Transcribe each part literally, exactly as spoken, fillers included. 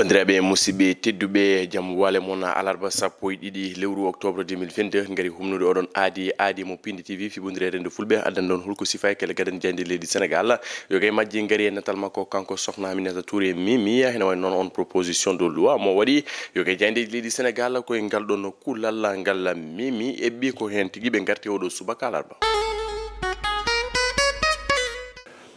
Deraaɓe, musidɓe tedduɓe, jam waale mon. Alarba sappo e ɗiɗi lewru octobre deux mille vingt-deux, ngari humnude oɗon aadi, aadi mo Pindi T V, fiɓondire rendo fulɓe, addan ɗon holko sifa e kala gadan jayde leydi Sénégal. Yo kay majji ngari e natal makko, kanko sokhna Aminata Touré Mimi, hena woni noon on proposition de loi mo waɗi. Yo kay jayde leydi Sénégal, koye ngal ɗon kullal ngal Mimi eɓɓi ko heen tigi ɓe ngarti oɗo subaka alarba.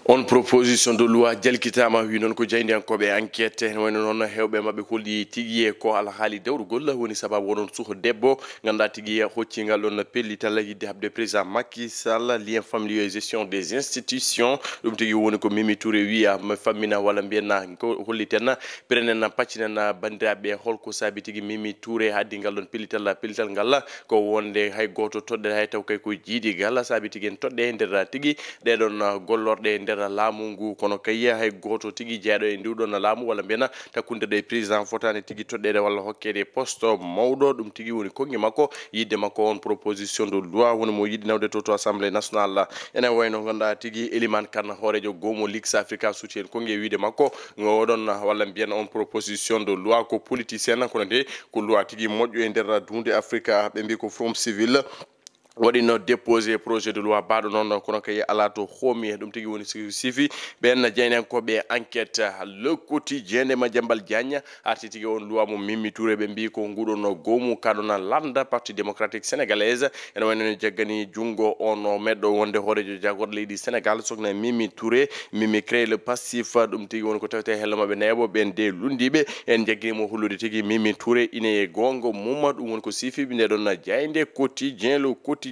On proposition de loi jalkitaama, wi noon ko jaayndiyankooɓe enquête, ene wayno noon heewɓe maɓɓe kolli tigi e ko alhaali dawrugol woni sababu onon suho debbo, ngannduɗaa tigi hocci ngal ɗon pellital yidde haɓde président Macky Sall, lien familial et gestion des institutions. Ɗum tigi woni ko Mimi Touré wiya, ma fammina walla mbiyen na ko holliten, prenen paccinen banndiraaɓe, holko saabi tigi Mimi Touré addi ngal ɗon pellital, pellital ngal ko wonde hay gooto toɗɗere hay taw kay ko jiidi gal saabi tigi en toɗɗe e nder tigi ɗee ɗon, ah, gollorɗe e nder laamu ngu, kono kay hay gooto tigi jeyaaɗo e ndu ɗon laamu walla mbiyen takkundirɗe e président fotaani tigi toɗɗeede walla hokkeede poste mawɗo. Ɗum tigi woni konngi makko, yidde makko on proposition de loi woni mo yiɗi nawde to, to Assemblée nationale. Ene wayno ngannduɗaa tigi Elimane Kane, hooreejo goomu Leaks Africa, suuti heen konngi e wiide makko, oɗon walla mbiyen on proposition de loi ko politicien, kono de ko loi tigi moƴƴo e nder duunde Afrique. Ɓe mbi ko Forum Civil waɗino déposé projet de loi baɗo noon, kono kay alaa to hoomi. Ɗum tigi woni si-, sifi ɓen jeynankooɓe enquête. Le Quotidien nde Madiambal Diagne arti tigi on loi mo Mimi Touré, ɓe mbi ko nguɗon goomu kaɗon lannda Parti Démocratique Sénégalais. Ene wayno ne jaggani junngo on o meɗɗo wonde hooreejo jaagorɗe leydi Sénégal, sokhna Mimi Touré. Mimi crée le passif, ɗum tigi woni ko tawte hello maɓɓe neeɓo ɓen de lunndiiɓe. En jaggini mo hollude tigi Mimi Touré ine e goonga mum, ɗum woni ko sifiiɓe nde ɗon jaaynde Quotidien, Le Quotidien.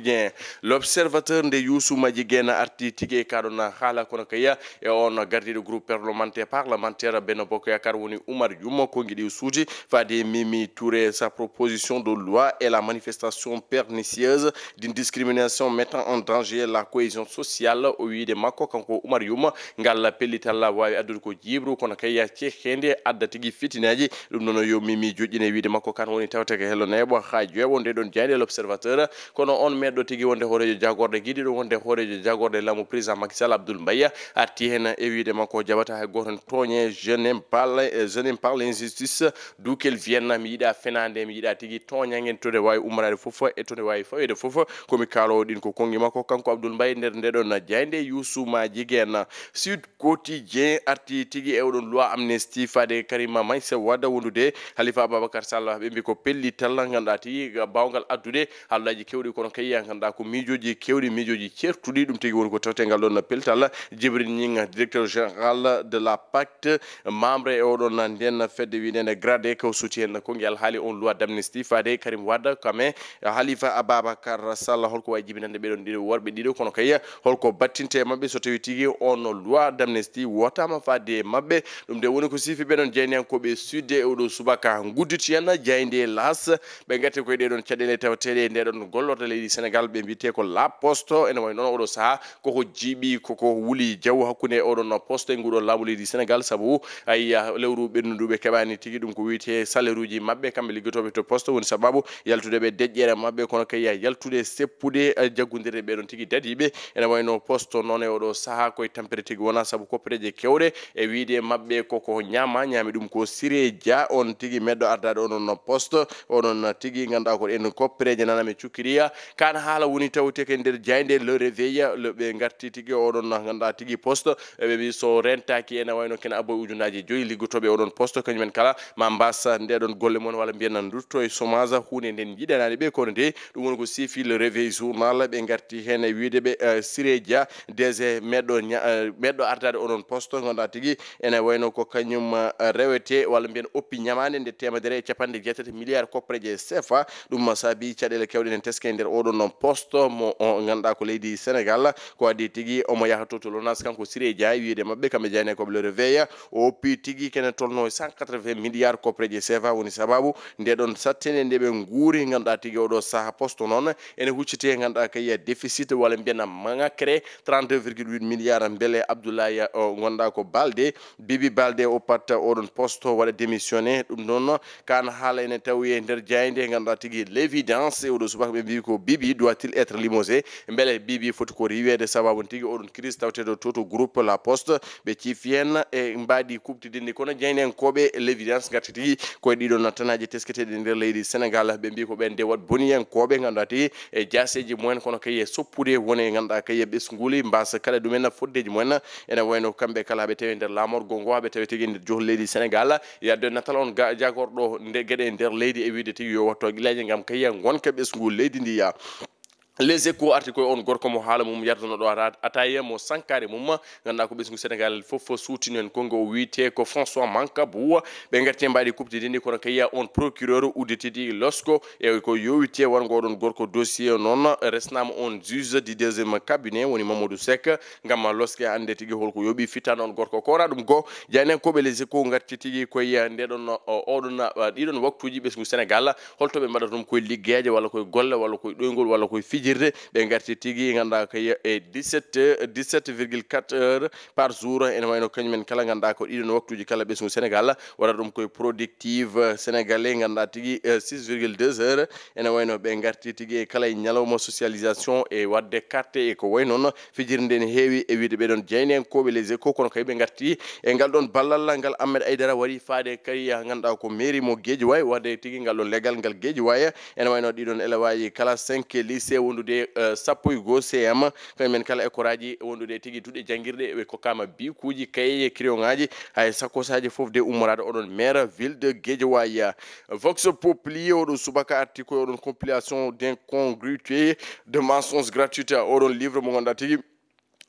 L'Observateur nde Youssou Madjiguène arti tigi e ka ɗon haala, kono kay e on gardiiɗo groupe parlementaire, parlementaire Benno Bokk Yaakaar woni Oumar Youm, ko ngiɗi suuti faade Mimi Touré, sa proposition de loi est la manifestation pernicieuse d'une discrimination mettant en danger la cohésion sociale. O wiide makko, kanko Oumar Youm, ngal pellital waawi addude ko jiiɓru, kono kay ceheende adda tigi fitinaaji. Ɗum noon yo Mimi joƴƴine wiide makko, kan woni tawte ko hello neeɓo haa joweeɓo nde ɗon jaaynde L'Observateur. Kono on meɗɗo tigi wonde hooreejo jaagorɗe, giɗiɗo wonde hooreejo jaagorɗe laamu président Macky Sall, Abdoul Mbaye, arti heen e wiide makko o jaɓata hay gooto heen tooñe. Je n'aime pas l-, je n'aime pas l'injustice, d'où qu'elle vienne, mi yiɗa fenaande, mi yiɗa tigi tooñange, to nde waawi ummoraade fof e to nde waawi faweede fof. Ko mi kaaloowo ɗin ko konngi makko, kanko Abdoul Mbaye, nder nde ɗon jaaynde Youssou Madjiguène. Sud Quotidien arti tigi e oɗon loi amnesty faade Karima Meïssa Wade wondude Halifa Ababacar Sall. Ɓe mbi ko pellital ngannduɗaa tigi baawngal addude hallaaji keewɗi, kono kay ngannduɗaa ko miijooji keewɗi, miijooji ceertuɗi. Ɗum tigi woni ko tawte ngal ɗon pellital. Djibril Gningue, directeur général de la pacte, membre e oɗon nden fedde wiynde gradé, ko suuti heen ko ngal haali on loi d'amnesty faade Karim Wade, kame Halifa Ababacar Sall. Holko wawi jibinande ɓeɗon ɗiɗo worɓe ɗiɗo, kono kay holko battinte e maɓɓe so tawi tigi on loi d'amnesty wotama faade e maɓɓe? Ɗum de woni ko sifi ɓeɗon jeyniyankoɓe sudde e oɗo subaka. Gudditi heen jaaynde L'As, ɓe gatti koye ɗeɗon caɗeele tawateɗe e ndeɗon gollorɗe leydi Sénégal, ɓe mbiyete ko La Poste. Ene wayi noon oɗo saaha koko jiiɓi, koko wuli jaw hakkunde oɗon poste e nguɗon laamu leydi Sénégal, sabu ay, ah, lewru ɓennuɗo ɓe keɓani tigi ɗum ko wiyete salaire uji maɓɓe, kamɓe liggotooɓe to poste, woni sababu yaltude ɓe deƴƴere maɓɓe, kono kay ya yaltude seppude, eh, jaggondirde ɓeɗon tigi dadiɓe. Ene wayno poste noon e oɗo saaha koye tampere tigi wona, sabu koppereje kewɗe e wiide maɓɓe koko ñaama, ñaami ɗum ko Siré Dia, on tigi meɗɗo ardaade oɗon poste, oɗon tigi ngannduɗaa ko ɗen koppereje nanami cukiriya. Kan haala woni tawte ko e nder jaaynde Le Réveil, le ɓe ngarti tigi oɗon ngannduɗaa tigi poste, ɓe mbi so rentaki ene wayno ken abboy ujunnaaji joyi liggotooɓe oɗon poste, kañumen kala ma mbasa ndeɗon golle mon walla mbiyen nan ndutto e chômage, huunde nden jiɗanaani ɓe, kono de ɗum woni ko sifi Le Réveil journal. Ɓe ngarti heen e wiide ɓe, eh, Siré Dia, D G meɗɗo ña-, eh, meɗɗo ardaade oɗon poste, ngannduɗaa tigi ene wayno ko kañum, eh, rewete walla mbiyen oppi ñamaande nde teemedere e capanɗe jeetati milliards koppereje C F A. Ɗum saabi caɗeele kewɗe ne teske e nder oɗon noon poste mo o ngannduɗaa ko leydi Sénégal. Ko addi tigi omo yaha to, to Lonas, kanko Siré Dia, e wiide maɓɓe kamɓe jeyniyankoɓe Le Réveil, o oppi tigi kene tolno e cent quatre-vingts milliards koppereje C F A woni sababu nde ɗon sattinde nde ɓe nguuri. Ngannduɗaa tigi oɗo saaha poste noon ene hucciti e ngannduɗaa kay déficit walla mbiyen ŋakkere trente-deux virgule huit milliards. Mbele Abdoulaye, o, ngannduɗaa ko Baldé, Bibi Baldé o patta oɗon poste, waɗa démissionné. Ɗum noon kan haala ene tawi e nder jaaynde ngannduɗaa tigi L'Évidence, e oɗo subaka ɓe mbi ko Bibi Doit-il être limogé? Mbele Bibi foti ko riiweede sababu tigi oɗon crise taweteeɗo to to groupe La Poste? Ɓe ciifi heen e mbaadi kuɓtidinndi, kono jeynenkooɓe L'Évidence ngarti tigi koye ɗiɗon tanaaji tesketeeɗi nder leydi Sénégal. Ɓe mbii ko ɓeen de waɗ boniyankooɓe ngannduɗaa tigi e jaaseeji mumen, kono kay e soppude woni ngannduɗaa kay e ɓesnguuli mbaasa kaɗa ɗumen foddeeji mumen. Ene wayno kamɓe kala haɓe tawi nder laamorgo ngo, haɓe tawi tigi nder johol leydi Sénégal. Yadde natal on ga-, jagorɗo nde geɗe nder leydi e wiide tigi yo wattu hakkillaaji ngam kay ngonka ɓesngu leydi ndi yaa. Les Échos arti koye on gorko mo haala mum yardunoo ɗo ata-, ataaya mo sankaare mum, ngannduɗaa ko ɓesngu Sénégal fof suutino heen konngo, o wiyetee ko François Mancabou. Ɓe ngarti e mbaadi kuɓtidinndi, kono kay on procureur udditi tigi losko e ko yowiti e warngo oɗon gorko. Dossier noon resnaama on juge du deuxième cabinet woni Mamadou Seck, ngam loske annde tigi holko yooɓi fittaandu on gorko. Ko wona ɗum ko jeynenkooɓe Les Échos ngarti tigi koye ndeɗon, o, oɗon, a, ɗiɗon waktuuji ɓesngu Sénégal, holto ɓe mbaɗata ɗum koye liggeeje walla koye golle walla koye ɗoyngol walla koye fijirde. Ɓe ngarti tigi ngannduɗaa koye e dix-sept, dix-sept virgule quatre heures par jour. Ene wayno kañumen kala ngannduɗaa ko ɗiɗon waktuuji kala ɓesngu Sénégal waɗata ɗum koye productive sénégalais ngannduɗaa tigi, eh, six virgule deux heures. Ene wayno ɓe ngarti tigi e kala e ñalawma socialisation e waɗde carte e ko wayi noon. Fijirde ne heewi e wiyde ɓee ɗoon jeynenkooɓe Les Échos, kono kay ɓe ngarti e ngal ɗoon ballal ngal Ahmed Aïdara waɗi faade kay, ngannduɗaa ko mairie mo Guédiawaye, waɗde tigi ngal ɗoon leggal ngal Guédiawaye. Ene wayno ɗiɗon elewaaji kala cinq lycée wondude, eh, sappo e goo C M, kañumen kala école aji wondude tigi duɗe janngirɗe, ɓe kokkaama bikuuji, kayeeji, crayonaaji, hay sakosaaji fof de ummoraade oɗon maire ville de Guédiawaye. Vox Populi, oɗo subaka arti ko oɗon compilation d'incongruités, de mensonges gratuits, oɗon livre mo ngannduɗaa tigi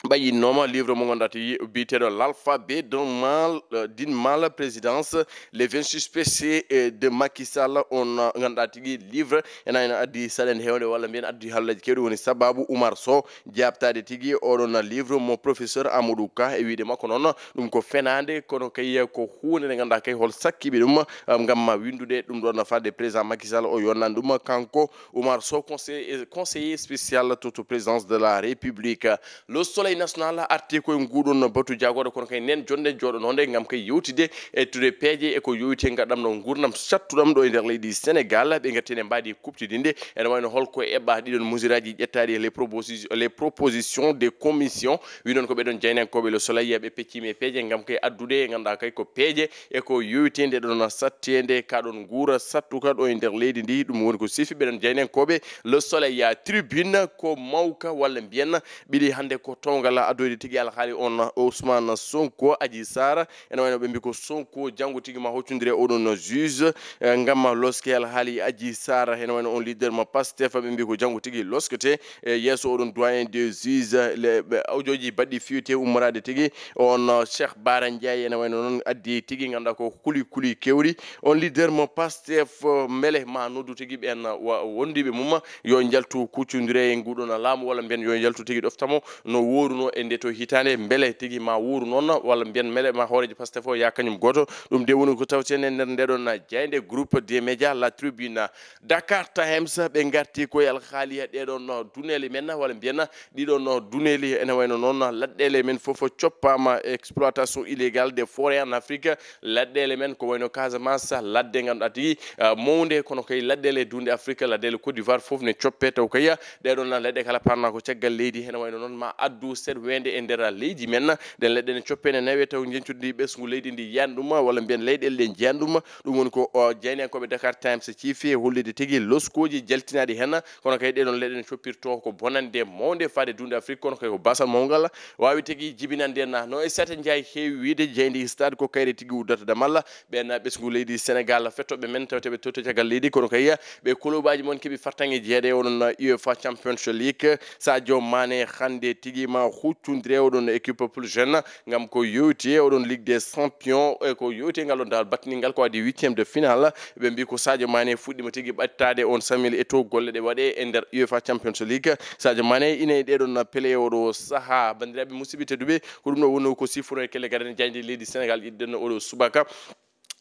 ɓayinnooma, livre mo ngannduɗaa tigi biyeteeɗo L'alphabet d'un mal, euh, d'une mal présidence, les vingt-six péchés, euh, de Macky Sall, on, euh, ngannduɗaa tigi livre ene, ene addi saɗende heewnde walla mbiyen addi hallaaji keewɗi woni sababu Oumar Sow jaabtaade tigi oɗon livre mo professeur Amadou Ka. E wiyde makko noon, ɗum ko fenaande, kono kay ko huunde nde ngannduɗaa kay hol sakkiiɓe ɗum, um, ngam ma winndude ɗum ɗoon fadde président Macky Sall o yonnani ɗum kanko Oumar Sow, conseiller, conseiller spécial to, to présidence de la République. Le Soleil National arti koye nguɗon batu jagorɗo, kono kay nen jonde jooɗononde ngam kay yewtide e tude peeje e ko yowiti e ngaɗamɗo nguurndam sattuɗam ɗo e nder leydi Sénégal. Ɓe ngarti ene mbaadi kuɓtidinde ene wayno holko eɓɓa ɗiɗon mesure aji ƴettaaɗi, les proposi-, les propositions de commission. Wi noon ko ɓeɗon jeynankooɓe Le Soleil, ɓe peccima e peeje ngam kay addude e ngannduɗaa kay ko peeje e ko yowiti nde ɗon satteende kaɗon nguura sattuka ɗo e nder leydi ndi. Ɗum woni ko siifi ɓeɗon jeynankooɓe Le Soleil. Tribune ko mawka walla mbiyen ɓiɗi hannde ko towngal addoyde tigi alhaali on Ousmane Sonko, Adji Sarr. Ene wayno ɓe mbi ko Sonko janngo tigi ma hoccundire oɗon juge, eh, ngam loske alhaali Adji Sarr. Ene wayno on leader mo Pastef, ɓe mbi ko janngo tigi loskete e yeeso oɗon doyen des juges, le, ɓe, awjooji baɗɗi fiyete ummoraade tigi on, uh, Cheikh Bara Ndiaye. Ene wayno noon addi tigi ngannduɗaa ko kuli kuli kewri. On leader mo Pastef, uh, mbele ma noddu tigi ɓeen, uh, wa-, wondiiɓe mum yo njaltu kuccondire e nguɗon laamu walla mbiyen yo njaltu tigi ɗoftamo no wooruno e nde to hitaande, mbele tigi ma wooru noon walla mbiyen mbele ma hooreejo Pastef o ya kañum gooto. Ɗum de woni ko tawten e nder ndeɗon jaaynde groupe des médias La Tribune. Dakar Times, ɓe ngarti koye alhaali ɗeɗon duneeli men, walla mbiyen ɗiɗon duneeli, ene wayno noon laɗɗeele men fof coppaama, exploitation illégale des forêts en Afrique. Laɗɗeele men ko wayno Casamance, ladde ngannduɗaa tigi, ah, mawnde, kono kay laɗɗeele duunde Afrique, laɗɗeele Côte d'Ivoire fof ne coppe, taw kay ɗeɗon leɗɗe kala parna ko caggal leydi, ene wayno noon ma addu seɗweende e nder leydi men. Ɗen leɗɗe ne coppe ne nawe taw njeñcudi ɓesngu leydi ndi yiyan ɗum, walla mbiyen leyɗeele ɗe njiyan ɗum. Ɗum woni ko, o, jeynankooɓe Dakar Times ciifi e hollude tigi loskooji jaltinaaɗi heen, kono kay ɗeɗon leɗɗe ne coppirto ko bonannde mawnde faade duunde Afrik, kono kay ko baasal mawngal waawi tigi jibinande en. No e Sata Ndiaye heewi wiyde, jeyndi stade ko kayre tigi uddata damal ɓeen ɓesngu leydi Sénégal, fettoɓe men tawteɓe to, to caggal leydi, kono kay ɓe kulubaaji mon keɓi fartaŋŋe jeeɗe oɗon UEFA Champions League. Sadio Mané hannde tigi ma huccundire oɗon équipe plus jeune. Ngam ko yowiti e oɗon Ligue des Champions, e ko yowiti e ngal ɗon dawal battiningal ko adii huitième de finale. Ɓe mbii ko Sadio Mané fuɗɗiima tigi ɓattaade on Samuel Eto'o golle ɗe waɗee e nder UEFA Champions League. Sadio Mané ina e ɗee ɗon pele e oɗo sahaa. Banndiraaɓe musidɓe tedduɓe, ko ɗum ɗo woni ko sifuno e kelle gaɗen jaaynde leydi Sénégal, yiɗɗen oɗo subaka.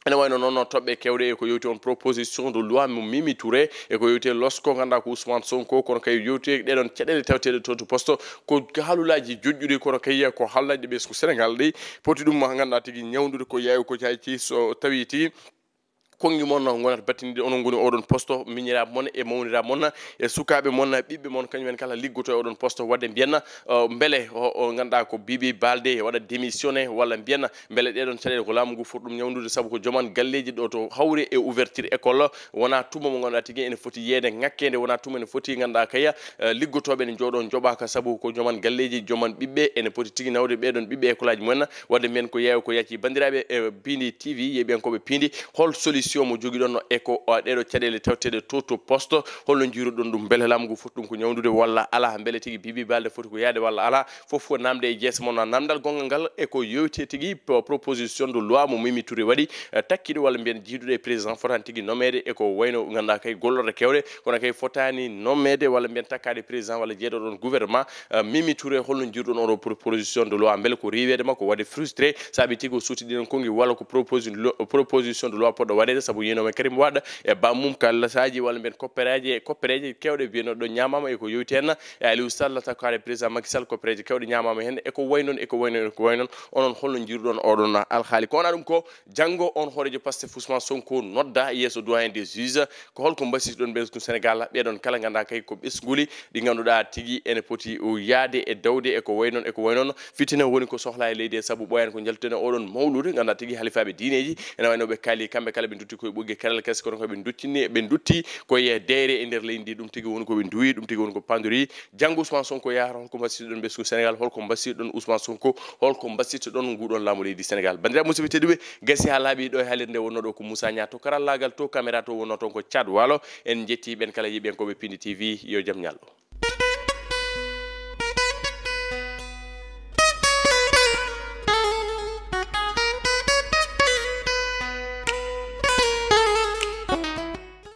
Ene wayno noon toɓɓe kewɗe e ko yowti on proposition de loi mo Mimi Touré, e ko yowti e losko ngannduɗaa ko Ousmane Sonko, kono kay yowti e ɗeɗon caɗeele tawteɗe to, to poste, ko haalulaaji joƴƴuɗi, kono kay ko haalulaaji ɓe ko Sénégal ɗi poti ɗum ngannduɗaa tigi ñawndude ko yawi ko cayci so tawi tigi konngi mon ngonata battindiiɗe, onon ngoni oɗon poste, miñiraaɓe mon e mawniraaɓe mon e sukaaɓe mon, ɓiɓɓe mon, kañum en kala liggoto e oɗon poste. Waɗde mbiyen, uh, mbele o, o ngannduɗaa ko Bibi Balde waɗa démissionné, walla mbiyen mbele ɗeɗon caɗeele ko laamu ngu foti ɗum ñawndude, sabu ko joman galleeji ɗo to hawri e ouverture école, wona tuma mo ngannduɗaa tigi ene foti yeeyde ŋakkeende, wona tuma ene foti ngannduɗaa kaya, uh, liggotooɓe ene njooɗo njoɓaaka, sabu ko joman galleeji, joman ɓiɓɓe ene poti tigi nawde ɓeɗon ɓiɓɓe école aji mumen. Waɗde mbiyen ko yeewa ko yaaci. Banndiraaɓe, uh, Piindi T V, yeeɓiyankooɓe Piindi, hol solution mo jogiɗon e ko, uh, ɗeɗo caɗeele tawteɗe to, to poste? Holno njiiruɗon ɗum? Mbele laamu ngu foti ɗum ko ñawndude walla alaa? Mbele tigi Bibi Balde foti ko yaade walla alaa? Fof ko namde e jeese mon. Namdal gonngal ngal e ko yowti tigi pro-, proposition de loi mo Mimi Touré waɗi, eh, takkiɗo walla mbiyen jiiduɗo e président, fotani tigi nomeede e ko wayno ngannduɗaa kay gollorɗe kewɗe, kono kay fotani nomeede walla mbiyen takkaade président walla jeeɗoɗon gouvernement. Eh, Mimi Touré, holno njiiruɗon oɗo proposition de loi? Mbele ko riiweede makko waɗde frustré, saabi tigi o suuti ɗiɗon konngi, walla ko proposi-, lo-, proposition de loi poɗɗo waɗeede, sabu yiynooma Karim Wade e bammum kallasaaji walla mbiyen koppereeje, koppereeje kewɗe mbiyenoɗo ñaamaama e ko yowti heen e Aliou Sall, takkaade président Macky Sall, koppereeje kewɗe ñaamaama heen e ko way noon, e ko way noon, e ko way noon. Onon holno njiiruɗon oɗon alhaali? Ko wona ɗum ko, janngo on hooreejo Pastef Ousmane Sonko nodda yeeso doyen des juges. Ko holko mbasiytoɗon ɓesngu Sénégal? Ɓeɗon kala ngannduɗaa kay ko ɓesnguuli ɗi ngannduɗaa tigi ene poti o yaade e dawde e ko way noon, e ko way noon. Fitina woni ko sohla e leydi e sabu ɓooyaani ko njaltuten e oɗon mawluude, ngannduɗaa tigi halifaaɓe diineeji ene wayno ɓe kaali kamɓe kala ɓe ndutti koye ɓoggi karalla kese, kono ko ɓe nduttini, ɓe ndutti koye deeyre e nder leydi ndi. Ɗum tigi woni ko ɓe nduwi, ɗum tigi woni ko pandori. Janngo Ousmane Sonko yahata, holko mbasiytoɗon ɓesngu Sénégal? Holko mbasiytoɗon Ousmane Sonko? Holko mbasiytoɗon nguɗon laamu leydi Sénégal? Banndiraaɓe musidɓe tedduɓe, gasi haa laaɓi ɗo e haalirde wonnoo ɗo ko Moussa Niang, to karallaagal, to caméra to wonnoo toon ko Thiat Walo. En njetti ɓen kala yeeɓiyankooɓe Piindi T V, yo jam ñallu.